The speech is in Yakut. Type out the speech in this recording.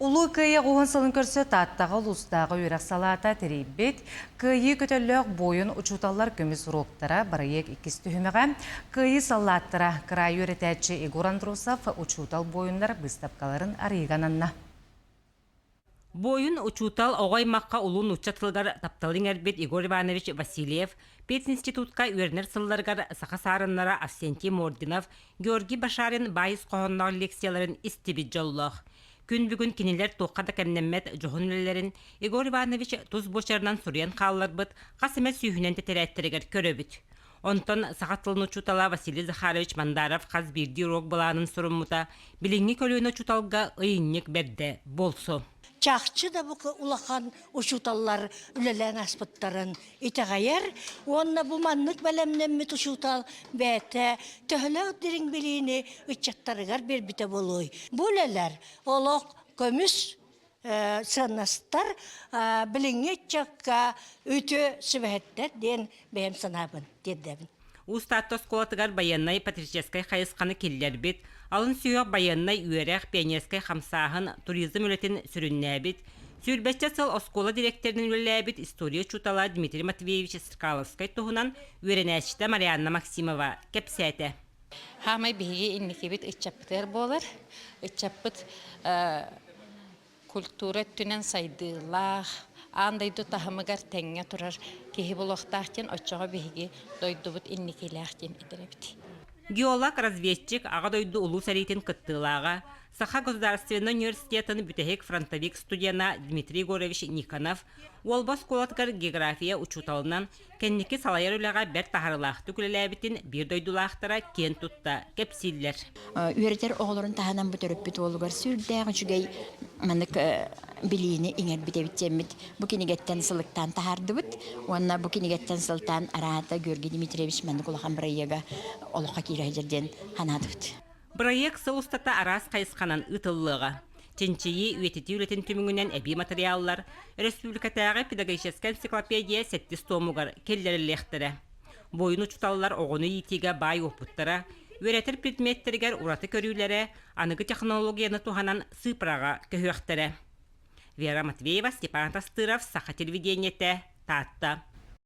Улуу Кыайыы оҕуһун сылын көрсө Тааттаҕа улуустааҕы үөрэх салаата тэрийбит Кыайыы көтөллөөх буойун учууталлар көмүс уруоктара бырайыак иккис түһүмэҕэ Кыайыы саллааттара кыраайы үөрэтээччи Егор Андросов учуутал буойуннар быыстапкаларын арыйыыга ананна. Буойун учуутал оҕо аймахха улуу нуучча тылыгар тапталы иҥэрбит Егор Иванович Васильев пединститутка үөрэнэр сылларыгар саха саарыннара Авсентий Мординов, Георгий Башарин баай ис хоһоонноох лекцияларын истибит дьоллоох. Күн бүгүн кинилэр туохха да кэмнэммэт дьоһун үлэлэрин Егор Иванович тус буочарынан суруйан хаалларбыт хас эмэ сүүһүнэн тэтэрээттэригэр көрөбүт. Онтон саха тылын учуутала Василий Захарович Мандаров хас биирдии уруок былаанын суруммута билиҥҥи көлүөнэ учууталга ыйынньык бэрдэ буолсу. Чахчы да бу улахан учууталлар үлэлээн ааспыттарын итэҕэйэр уонна бу маннык бэлэмнэммит учуутал бэйэтэ төһөлөөх дириҥ билиини ыччаттарыгар биэрбитэ буолуой. Бу үлэлэр олох көмүс сыаннастар билиҥҥи ыччакка үтүө сүбэһиттэр диэн бэйэм санаабын тиэрдэбин. Уус Таатта оскуолатыгар байыаннай-патриотическай хайысханы киллэрбит, алын сүһүөх байыаннай үөрэх, пионерскай хамсааһын, туризм үлэтин сүрүннээбит, сүүрбэччэ сыл оскуола дириэктэринэн үлэлээбит история учуутала Дмитрий Матвеевич Стрекаловскай туһунан үөрэнээччитэ Марианна Максимова кэпсээтэ. Хаамай биһиги инникибит ыччаппытыгар буолар. Ыччаппыт культура өттүнэн сайдыылаах, аан дойду таһымыгар тэҥҥэ турар киһи буолуохтаах диэн оччоҕо биһиги дойдубут инникилээх диэн этэр эбит. Геолог, разведчик, Аҕа дойду Улуу сэриитин кыттыылааҕа, Саха государственнай университетын бүтэһик фронтовик студена Дмитрий Егорович Никонов Уолба оскуолатыгар география учууталынан кэнники салайар үлэҕэ бэрт таһаарыылаахтык үлэлээбитин биир дойдулаахтара киэн тутта кэпсииллэр. Үөрэтэр оҕолорун таһынан бу төрөппүт уолугар сүрдээх үчүгэй маннык билиини иҥэрбит эбит диэммит бу кинигэттэн сылыктаан таһаардыбыт уонна бу кинигэттэн сылтаан араата Георгий Дмитриевич маннык улахан бырайыага олоххо киирэ сылдьар диэн санаатыбыт. Бырайыак сыл устата араас хайысханан ыытыллыаҕа. Чинчийии, үйэтитии үлэтин түмүгүнэн эбии матырыйааллар Өрөспүүбүлүкэтээҕи педагогическай энциклопедия сэттис туомугар киллэриллиэхтэрэ. Буойун учууталлар оҕону иитиигэ баай уопуттара, үөрэтэр предметтэригэр ураты көрүүлэрэ аныгы технологияны туһанан сыыппараҕа көһүөхтэрэ. Вера Матвеева, Степан Тастыров, Саха телевидениетэ, Таатта.